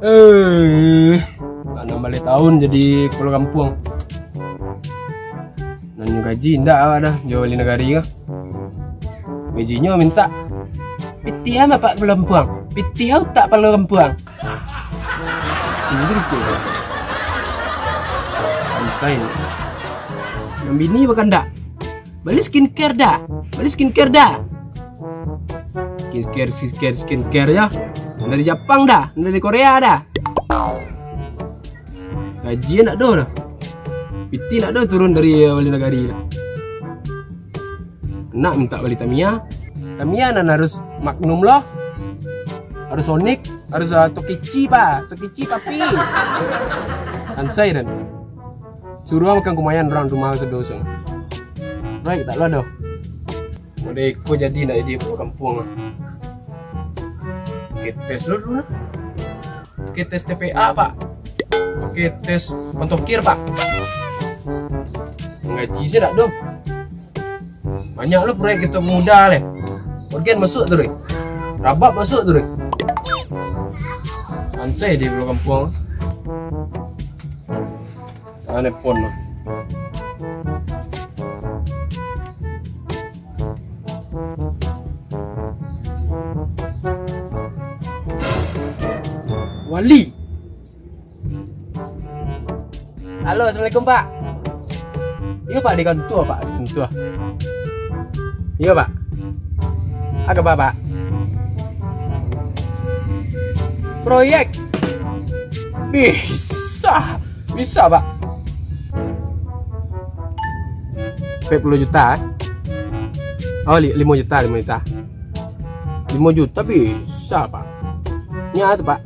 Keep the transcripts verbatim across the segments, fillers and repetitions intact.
Eh, anam baleh taun jadi kapalo kampuang. Nan nyo gaji indak awak doh, jo wali nagari ko. Gajinyo mintak, "Pitih amak, Pak Kapalo Kampuang, pitih utak kapalo kampuang." Ini kecil. Bangsa ini. Nan bini bakandak, "Bali skincare dah, bali skincare dah." Skincare, skincare, skincare ya. Dari Japang dah, dari Korea dah. Gaji ndak ado dah. Pitih ndak ado turun dari, eh, wali nagari dah. Nak mintak bali Tamiya. Tamiya nan harus Magnum loh. Harus Onyx, harus, ah, Tokichi, Pak. Tokichi tapi. Kansai den. Suruah makan kumayan urang rumah sado. Baik, tak lo doh. Model iko jadi ndak jadi kapalo kampuang lah. Pakai tes lo dulu nah. Pakai tes T P A, Pak. Pakai tes pontokir, Pak. Gaji se ndak ado. Banyak lo proyek kito muda leh. Organ masuk tu, Rui. Rabab masuk tu, Rui. Kansai di kapalo kampuang. Ah, nelpon tu. Wali. Halo, assalamualaikum, Pak. Iyo, Pak, di kantua, Pak, di kantua. Iyo, Pak. Apo kaba, Pak? Proyek. Bisa. Bisa, Pak. Ampek puluah juta, eh? Oh, li-, limo juta, limo juta. Limo juta bisa, Pak. Nyo tu, Pak.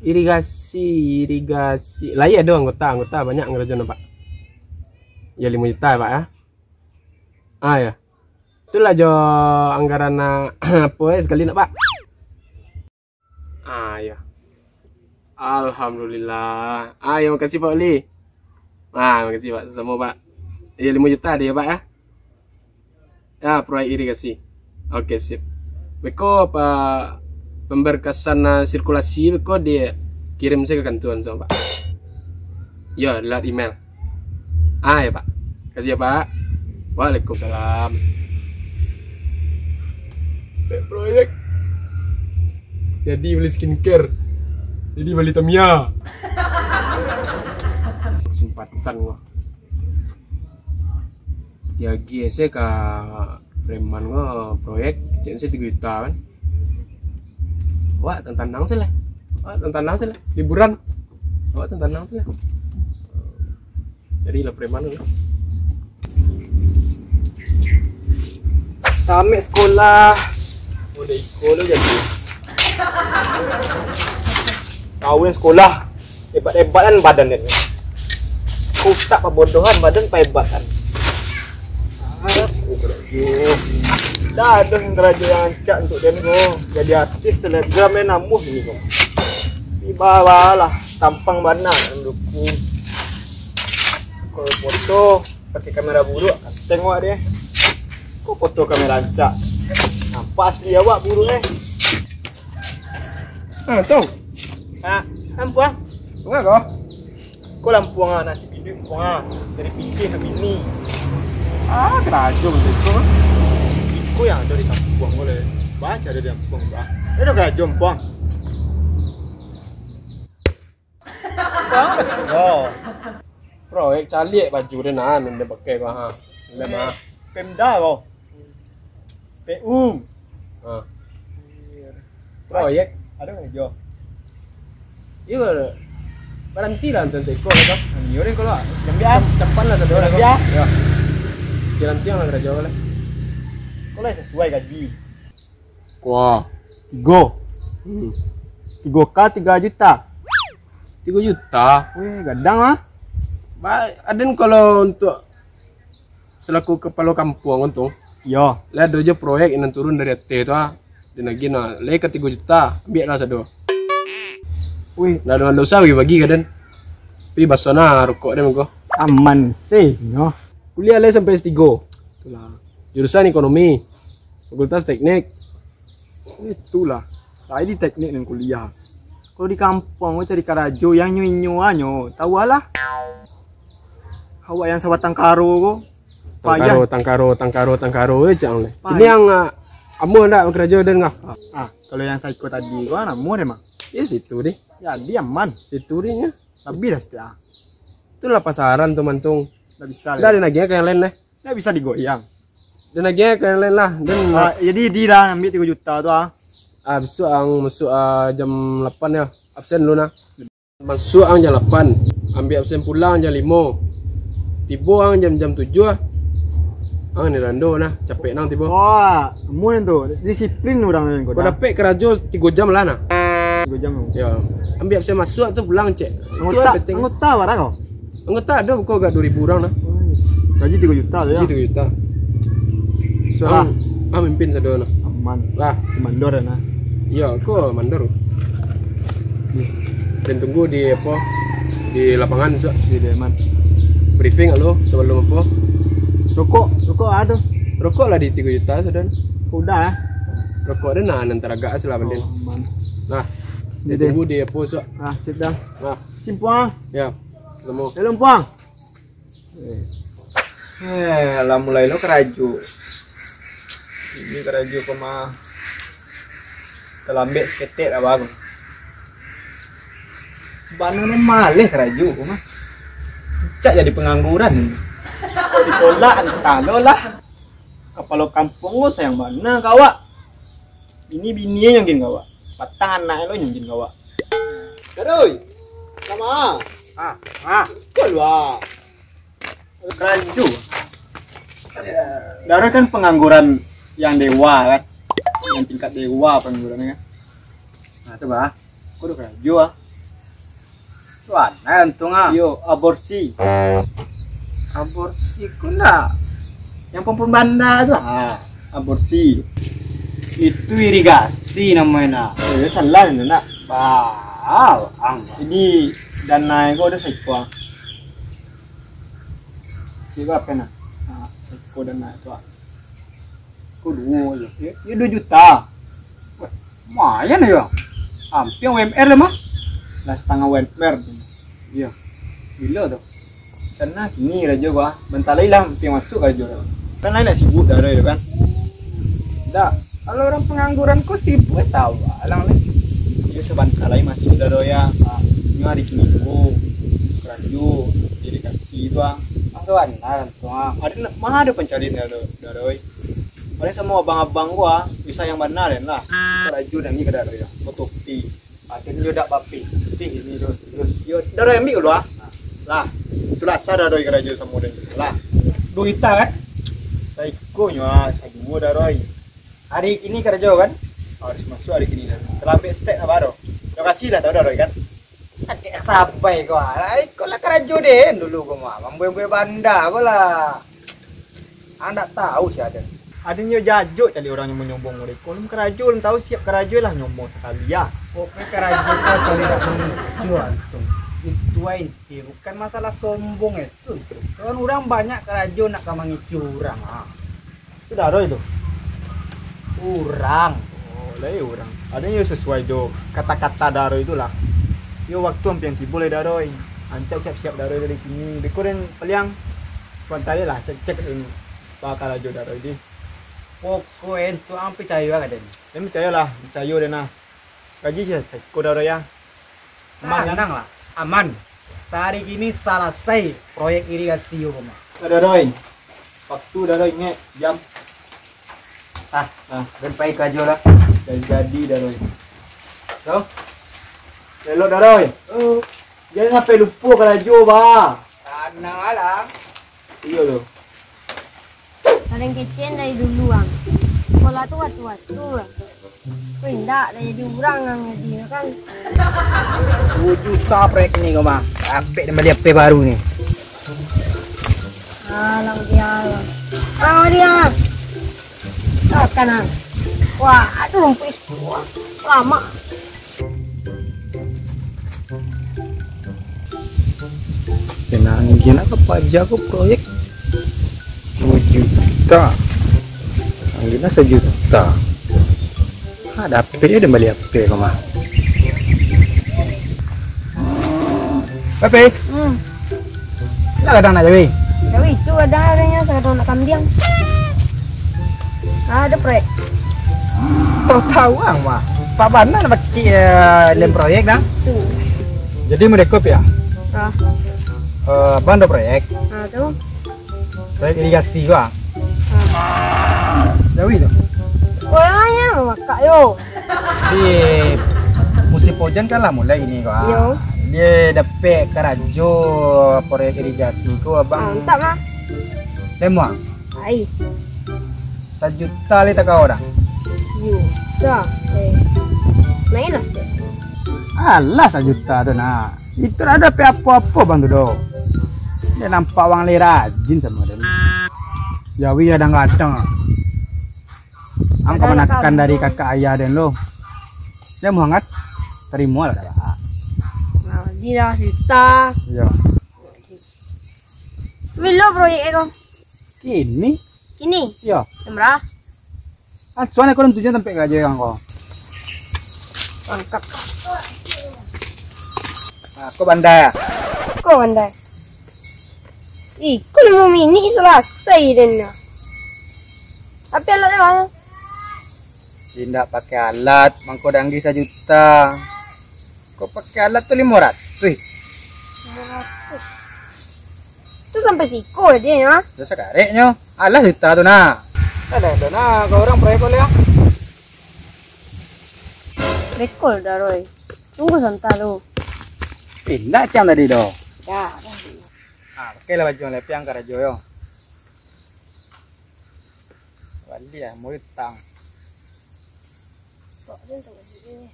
Irigasi, irigasi. Lah iyo ado anggota, anggota banyak ngarajoan, Pak. Yo, limo juta, Pak, ya. Ah, ya. Itulah jo anggaran, ah, apo, eh, sakali nak, Pak. Ah, ya. Alhamdulillah. Ah, ya, makasih, Pak Wali. Ah, makasih, Pak. Samo-samo, Pak. Ya, limo juta ado ya, Pak, ya. Ya, proyek irigasi. Oke, sip. Beko apa pemberkasan, ah, sirkulasi beko dikirim sajo ka kantua samo, Pak. Yo, lewat email. Ah, ya, Pak. Makasih ya, Pak. Waalaikumsalam. Ampek proyek. Jadi bali skincare. Jadi bali Tamiya. Kesempatan ko. Diagiah se ka preman ko proyek, kecek se tigo juta kan. Awak tantanang se lah. Awak tantanang se lah. Liburan. Awak tantanang se lah. Carilah preman tu. Tamat sekolah. Udah iko lo jadi. Kawin sekolah. Hebat-hebatan badan den. Utak pabodohan, badan pahebatan. Aku karajo. Dak ado nan karajo nan rancak untuak den ko. Jadi artis, selebgram, den namuah ini ko. Tibalah tampang bana mendukung. Kalau foto pakai kamera buruak, tengok deh. Kok foto kamera rancak? Nampak asli awak buruak, eh. Ah, tu. Ah, ampuang. Bunga ko? Ko lampuang ah, nasib iduik ampuang ah. Dari pitih ka bini. Ah, karajo macam tu. Iko yang ado di kampuang ko leh. Baco ado di kampuang, bah. Ado karajo ampuang. Bang, yo. Proyek caliak baju den, ah, nan den pakai ko, ha. Lem, ah. Pemda ko. P U. Ha. Proyek. Ado nggak jo? Iyo, baranti lah nonton teko lah, kan. Iyo deh, kalau. Jambi, ah. Cam-, campan lah sado lah, Jambi, ah. Yo. Jalan tiang lah karajo lah. Kalau sesuai gaji. Kuah. Tigo. Hmm. Tigo K tiga juta. Tigo juta? Weh, gadang ah. Ba-, aden kalau untuak selaku kapalo kampuang untuak. Yo. Lah ado jo proyek nan turun dari ateh tu ah. Den agiah nah, lai ka tigo juta, ambiak lah sado. Wih. Lah dengan dosa bagi-bagi ka den. Tapi baso nah rokok den ko. Aman sih, nyo. Kuliah lai sampai S tigo. Itulah. Jurusan ekonomi. Fakultas Teknik. Itulah. Lai di teknik nan kuliah. Kalau di kampuang ko cari karajo yang inyo-inyo anyo, tahu lah. Awak yang sabatang karo ko. Payah. Tangkaro, tangkaro, tangkaro, tangkaro, eh, cak ni. Payah. Ini yang, ah, amuah ndak bakarajo den kah? Ah, ah, kalau yang saiko tadi ko, ah, amuah deh, Mang. Ya, situ deh. Jadi aman. Situ deh, ya. Lebih dah setia. Itulah pasaran tu, Mantung. Ndak bisa. Ndak lah. Ada lagi ke yang lain deh. Ndak bisa digoyang. Dan lagi ke yang lain lah. Dan ah, jadi di lah ambil tiga juta tu ah. Ah, besok ang masuk, ah, jam lapan ya. Absen dulu nah. Masuk ang jam lapan, ambil absen pulang jam limo. Tibo ang jam, jam tujuh ah. Ang ni rando nah, capek nang tibo. Wah, amuah tu. Disiplin urang ni. Kau dapek karajo tigo jam lah nah. Tigo jam tu. Ya. Ambil absen masuk tu pulang cek. Itu anggota, lah penting. Anggota bara kau? Anggota ada buku agak dua ribu urang nah. Gaji tigo juta tu ya. Gaji tigo juta. So, ah, ah, mimpin sado nah. Aman. Lah. Mandor ya nah. Iya, ko mandor. Dan tunggu di apa, di lapangan, so. Di lapangan. Briefing lo sebelum apa. Rokok, rokok ada. Rokok lah di tigo juta sudah. Udah ya. Rokok ada nah, nanti agak lah, oh, Bendin. Aman. Nah, ditunggu di apa, so. Ah, sip dah. Nah. Simpuang. Ya, semua. Hello, Puang. Eh, lah mulai lo karajo. Ini karajo ko mah talambek saketek lah baru. Bana ni maleh karajo ko mah. Cak jadi pangangguran. Kok ditolak, entah lo lah. Kapalo kampuang ko sayang bana ka awak. Ini bini nyongkin ka awak. Patang anak lo nyongkin ka awak. Daroi. Sama. Ah, ah. Keluar. Karajo. Daroi kan pangangguran yang dewa kan. Yang tingkat dewa pangangguran kan. Nah, tu bah. Kudu karajo ah. Tu anai untung ah. Yo, aborsi. Aborsi ko ndak. Yang pompom banda tu ah. Aborsi. Itu irigasi namanya nah. Eh, salah ni nak. Bah, ang. Jadi dana ko ada saiko ah. Saiko apa nah? Nah, saiko dana tu ah. Ko duo je. Ya, ya dua juta. Wah, lumayan yo. Hampir U M R lah mah. Lah setengah U M R tu. Iya. Gilo tu. Karena kini rajo gua bentar lagi lah hampir masuk rajo. Kan lain nak sibuk dah tu kan. Dah, kalau orang pengangguran ko sibuk tahu alang ni. Dia sebentar lagi masuk dah ya. Ah, ini hari kini dulu. Rajo, dedikasi tu ah. Anggawan lah tu ah. Ada nak mah ada pencarian dah tu. Paling samo abang-abang gua, bisa yang bana den lah. Karajo den ni kada ado yo. Fotokopi. Aden yo dak bapitih ini tu. Terus yo, dah ado ambil dulu ah. Lah, itulah asa dah ado karajo samo den. Lah. Duo juta kan? Saiko nyo ah, saduo dah ado. Hari kini karajo kan? Harus masuk hari kini dah. Talambek setek lah baru. Terima kasih dah tahu dah ado kan? Agak sabai ko ah. Lah, iko lah karajo den dulu ko mah. Mambuek-buek banda ko lah. Ang dak tahu si aden. Aden yo jajok cari orang yang manyombong mereka. Lum karajo, lum tahu siap karajo lah nyombong sakali ah. Pokoknya karajo ko asal dak mangicuah tu. Itu ah inti, bukan masalah sombong itu tu. Kan urang banyak karajo nak ka mangicuah urang ah. Itu daroi tu. Urang. Oh, lai urang. Ado yo sasuai jo kata-kata daroi tu lah. Yo waktu ampiang tibo lai daroi. Ancak siap-siap daroi dari kini. Beko den paliang. Sabanta lah, cek-cek dulu. Bakal ajo daroi di. Pokok e tu ang picayo ka den. Den picayo lah, picayo den nah. Gaji sa-, saiko daroi ah. Aman kan? Tanang lah, aman. Sahari kini salasai proyek irigasi ko mah. Daroi. Waktu daroi ingek jam. Ah, ah, den pai karajo lah. Jadi-jadi daroi. Yo. Elok daroi. Oh. Jangan sampai lupo karajo bah. Tanang lah. Iyo lo. Paling kecil dari dulu ang. Sekolah tu waktu-waktu lah. Kau indak dah jadi urang ang jadi kan. Dua juta proyek ni kau mah. Rapek dan beli H P baru ni. Alang dia. Alang dia. Makan ang. Wah, aduh rumput. Wah, lama. Kena angin apa aja ko proyek. Dua juta. Angin sajuta. Dapek je den bali H P ko mah. Papi. Hmm. Lah kadang nak jawi. Jawi tu kadang adanya sakadang nak kambiang. Ah, ada proyek. Tahu-tahu ang mah. Pak Banan pakai, eh, lem proyek dah. Tu. Jadi mau dekop ya? Ah. Eh, abang ada proyek. Ah, tu. Proyek irigasi ko ah. Ah. Jawi tu. Wah, ya, makak yo. Di musim hujan kan lah mulai gini ko ah. Yo. Dia dapek karajo proyek irigasi ko abang. Ah, entah mah. Lemuang. Ai. Sajuta lai takau dah. Sajuta. Eh. Naik lah sikit. Alah sajuta tu nak. Itu lah ada pe apo-apo bang tu doh. Dia nampak wang lai rajin samo dia. Jawi kadang-kadang. Ang kamanakan dari kakak ayah den lo. Dia muhangat. Tarimo lah dah. Nah, dia dah sajuta. Iya. Bilo proyek ko? Kini? Kini? Iya. Jam bara? Ah, soalnya kurang tujuan sampai kerja yang ko. Angkat. Ah, ko bandai ah? Ko bandai. Iko limo minik salasai den nah. Tapi alatnya mana? Indak pakai alat, mangko danggi sajuta. Kok pakai alat tu limo ratuih? Limo ratuih. Tu sampai siko dia, ha? Dosa kareknyo. Alah juta tu nah. Alah tu nah, kau orang proyek boleh ah. Rekol dah, Roy. Tunggu sebentar lu. Indak cang tadi doh. Dah, dah. Ah, pakailah baju yang lepiang karajo yo. Baliak, mau utang. Tok, dia tak baju dia.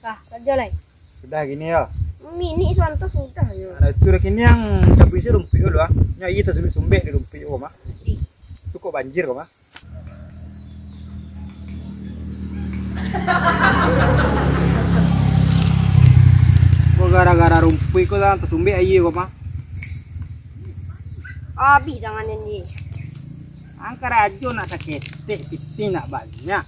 Lah, kerja lai. Sudah gini yo. Minik suanta sudah yo. Nah, itu dah kini yang cabuik isi rumpuik dulu ah. Nya iya tasulik sumbek di rumpuik ko mah. Ih. Cukup banjir ko mah. Ko gara-gara rumpuik ko lah tasumbek aia ko mah. Abih tangan ni. Ang karajo nak saketek, pitih nak banyak.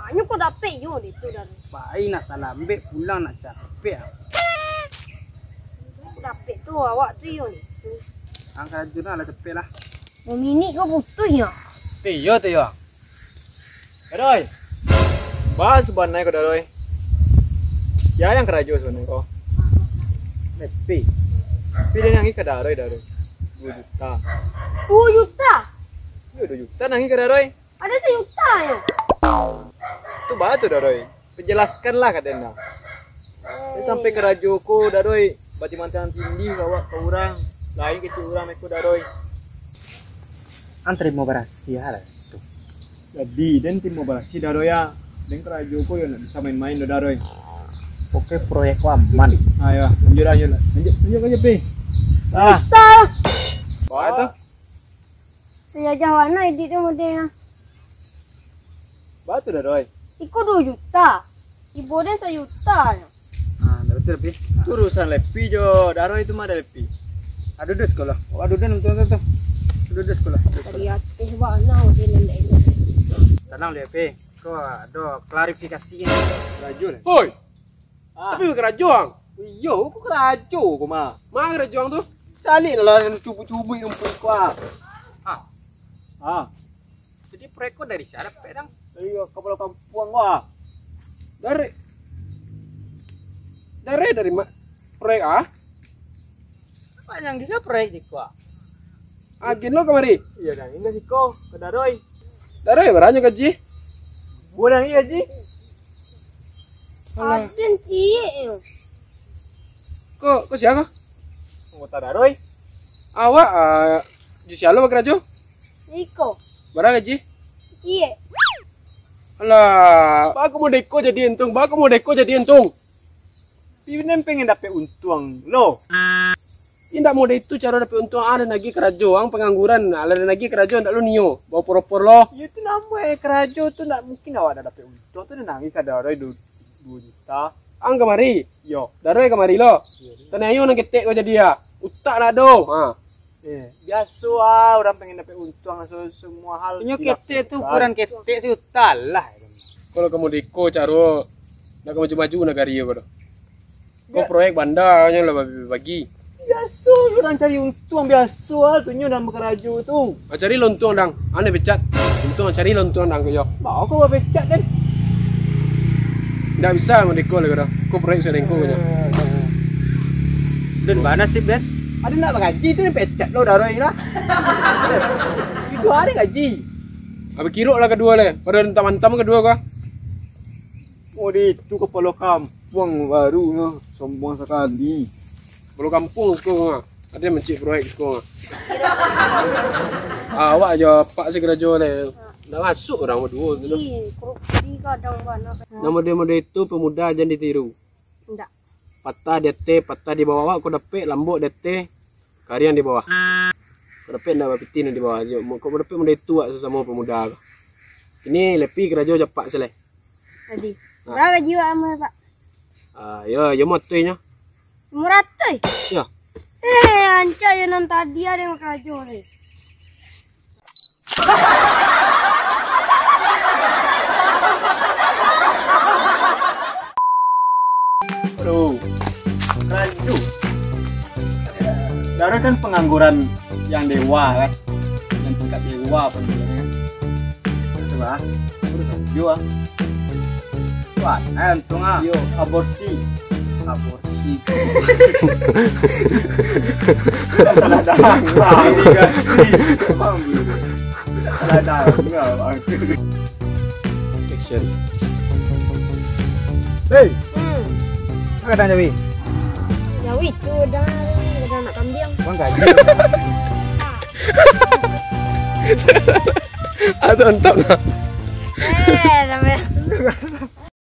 Anyo ko dapek yo di tu dah. Pai nak talambek, pulang nak capek. Ko dapek tu awak tu yo di tu. Ang karajo nak lah capek lah. Maminik ko putuih nyo. Iyo tu yo. Daroi. Ba sabanai ko Daroi. Sia yang karajo sabanai ko? Lepi. Tapi dia nangih ka Daroi, Daroi. Duo juta. Duo juta? Iyo, duo juta nangih ka Daroi. Ada sajuta yo. Tu ba tu Daroi. Pajelaskanlah ka den nah. Dia sampai karajo ko Daroi. Batimbang-timbang tindih ka awak ka urang. Lain kecek urang meko Daroi. Ang tarimo barasiah lah tu. Jadi, den timo barasiah Daroi ah. Den karajo ko yo ndak bisa main-main doh Daroi. Oke, proyek ko aman. Ayo, lanjut lah, lanjut lah. Lanjut, lanjut, lanjut, Pi. Ah. Bisa. Ba tu? Penjajah warna edit tu model ah. Ba tu Daroi. Iko duo juta. Ibo den sajuta nyo. Ah, ndak batua, Pi. Tu urusan Lepi jo Daroi tu mah ado Lepi. Ado duo sikolah. Oh, ado duo nonton tu. Ado duo sikolah. Dari ateh bana udah ndak ingat. Tanang dulu, Pi. Ko ado klarifikasi ni. Rajul. Oi. Ah. Tapi bakarajo ang. Iyo, ko karajo ko mah. Ma karajo ang tu? Caliak lah cubu-cubu rumpuik ko ah. Ah. Ah. Jadi proyek ko dari sia dapek, Dang? Dari kapalo kampuang ko ah. Dari, dari, dari ma-, proyek ah? Panjang gila proyek di ko ah. Agen lo kamari? Iyo, Dang. Indak siko, ka Daroi. Daroi baranyo gaji? Bulan ni gaji. Alah. Aden ciek yo. Ko, ko sia ko? Anggota Daroi. Awak, ah, jo sia lo bakarajo? Iko. Bara gaji? Ciek. Alah, ba ko model ko jadi untuang, ba ko model ko jadi untuang. Pinen pengen dapek untuang lo. Indak model itu caro dapek untuang, ah, den agiah karajo, ang pangangguran, alah den agiah karajo, ndak lo nio, baopor-opor lo. Iyo tu namo eh, karajo tu ndak mungkin awak ndak dapek untuang tu, den agiah ka Daroi duo, duo juta. Ang kamari? Iyo. Daroi kamari lo. Iyo. Taniayo nan ketek ko jadi ah. Utak ndak ado. Ha. Eh, biaso ah, urang pengen dapek untuang se-, semua hal. Inyo ketek tu, ukuran ketek se, utang lah. Kalau ka modeko caro nak ka maju-maju nagari ko doh. Ko proyek banda nyo lah bagi-bagi. Biaso, urang cari untuang biaso ah, tu nyo dalam bakarajo tu. Ah, cari lah untuang, Dang. Ane pecat. Untuang, cari lah untuang, Dang, ko yo. Bao ko bapecat, Den. Ndak bisa modeko lah ko doh. Ko proyek sadengko ko nyo. Den, bana nasib, Den? Ado nak bagaji tu, pecat lo daro lah. Itu hari gaji. Abih kirok lah kaduo leh. Pado mantam-mantam kaduo ko. Oh, di itu kapalo kampuang baru nyo, sombong sakali. Kapalo kampuang siko mah. Ado mancik proyek siko mah. Awak jo apak se karajo leh. Ndak masuk urang baduo tu. Ih, korupsi kadang bana. Nan model-model itu pemuda jan ditiru. Ndak. Patah di ateh, patah di bawah. Awak ko dapek lambok di ateh, kariang di bawah. Ko dapek ndak bapiti nan di bawah. Jo, ko dapek model itu awak sasamo pemuda ko. Kini lepi karajo jo apak se leh. Jadi, ha. Bara gaji awak amuah, Pak? Ah, yo, yo matuih nyo. Limo ratuih? Yo. Eh, rancak yo nan tadi ado nan karajo ni. Aduh, karajo. Daro kan pengangguran yang dewa kan, yang tingkat dewa pun kan. Itu lah, aku udah kerja ah. Wah, nah untung ah. Yo, aborsi. Aborsi. Tidak salah dah. Wah, ini kasih. Tidak salah dah. Enggak, Bang. Action. Hei. Hmm. Apa kadang jawi? Jawi tu dah, dah nak kambing. Bang gaji. Atau entah lah.